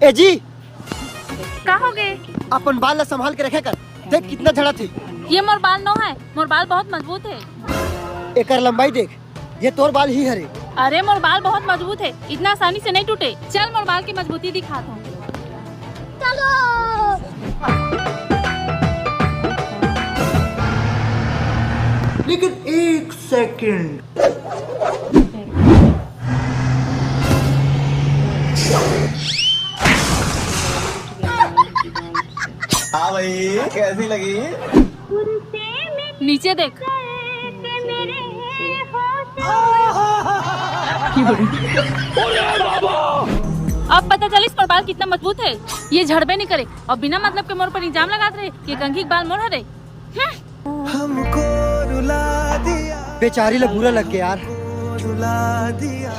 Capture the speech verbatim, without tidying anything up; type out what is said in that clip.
ए जी, का हो गे? अपन बाल ला संभाल के रखे कर। देख कितना झड़त हे। ये मोर बाल नो है, मोर बाल बहुत मजबूत है। एकर लंबाई देख, ये तोर बाल ही हरे। अरे मोर बाल बहुत मजबूत है, इतना आसानी से नहीं टूटे। चल मोर बाल की मजबूती दिखात हूँ। चलो। लेकिन एक सेकंड। हाँ भाई, कैसी लगी? नीचे देख। अब पता चलिस मोर बाल कितना मजबूत है। ये झड़बे नहीं करे और बिना मतलब के मोर पर इल्जाम लगात रहे कि कंघी के बाल मोर हरे। हम्म। हमको रुला दिया, बेचारी ला बुरा लग गया यार। रुला दिया।